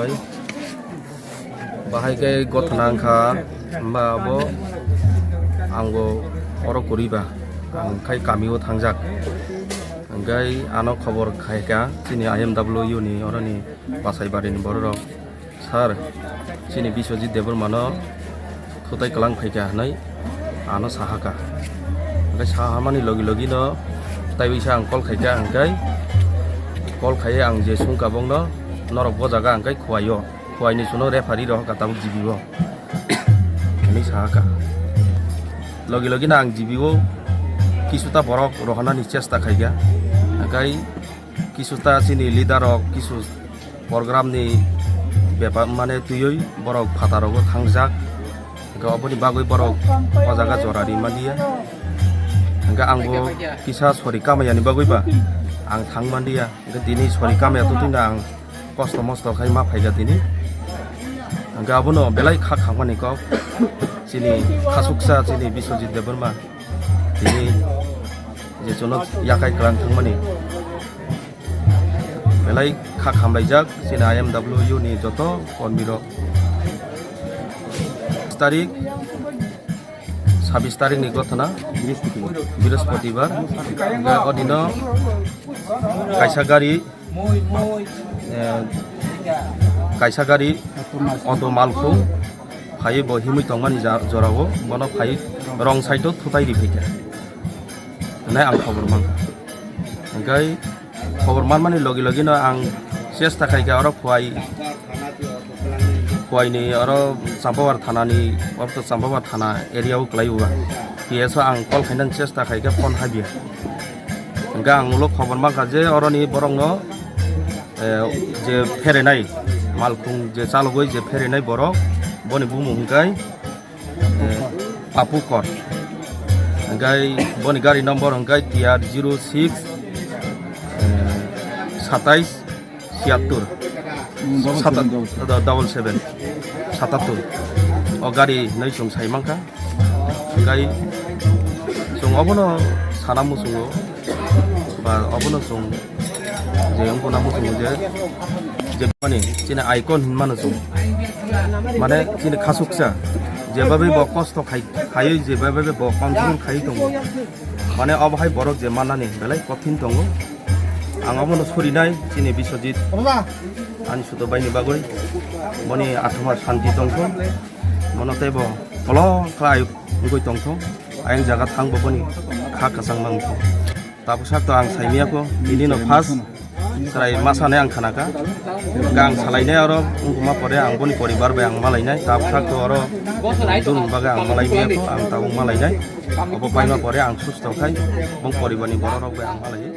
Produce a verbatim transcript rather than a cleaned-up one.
Bai. Bahai khe gothana wngkha, hwnba abo ang bo oro kwrwi ba, ang khai kami o thangjak. Hwnkhe ano khobor khai kha chini I M W ni oroni Basaibari ni borok rok, "Sir, chini Biswajit Debbarma no thutai kwlang phaikha," hwnwi ano sahakha. Hwnkhe sahamani logi logi no taiwisa ang call khaikha, hwnkhe call khaiwi ang je sungkha bongno, "Norok bo jaga hwnkhe Khowai o, Khowai ni chuno referee rohorkha tabuk G B o," hwnwi sahakha. Logi logi no ang G B o kisuta borok rohornani chesta khaikha, hwnkhe kisuta chini leader rok kisu program ni bepar mane twiwi borok phataro thangjak, hwnkhe oboni bagwi borok o jaga jora ri manliya. Hwnkhe ang bo kisa sori kamaya ni bagwi ba ang thang manliya, hwnkhe tini sori kamaya to twino ang kosto mosto khai ma phaikha tini. Hwnkhe abono belai kha khangmani kok chini khasuksa chini Biswajit Debbarma. Tini je chuno yakai kwlang thangmani belai kha khamlaijak chini I M W ni joto kormi rok. Tarik sabis tarik ni gothana Brihaspatibar. Hwnkhe o dino kaisa gari, eh, kaisa gari auto malkhung phaiwi bo himwi tongmani ja-, jorao bono phaiwi wrong side o thutai ri phaikha hwnwi ang khobor mankha. Hwnkhe khobor manmani logi logi no ang chesta khaikha oro Khowai, Khowai ni oro Champawar thana ni, oro to Champawar thana area o kwlai o ba. P S o ang call khainani chesta khaikha phone habya. Hwnkhe ang ulo khobor mankha je oroni borok no, eh, je pherenai, malkhung je chalogwi je pherenai borok, boni bumung hwnkhe, eh, Papu Kor. Hwnkhe boni gari number hwnkhe T R zero six, eh, satais siyattur. Hmm, double seven, double seven. Sata-, double seven, satattur. O gari hinwi chwng sai mankha. Hwnkhe chwng obono sana muchungo, ba obono chwng je wngkha na muchungo je, je mani chini icon hinmano chwng. Mane chini khasuksa, jebabe bo kosto khai, khaiwi jebabe bo control khaiwi tongo. Mane obo hai borok je mannani belai kothin tongo. Ang obono surinai chini Biswajit ani suto baini bagwi. Boni athama shanti tongthung. Bono teibo kolok khlai wngwi tongthung. Ayang jaga thangbo boni kha kwchangma wngthung. Tabuksak to ang saimiyakho, bini no first chwrai masa hinwi ang khanakha. Hwnkhe ang salainai oro wngkuma pore ang boni poribar bai ang malainai. Tabuksak to oro dun bagwi ang malaimiyakho, ang tabuk malainai. Obo paima pore ang susto khai bong poribarni borok rok bai ang malaiwi.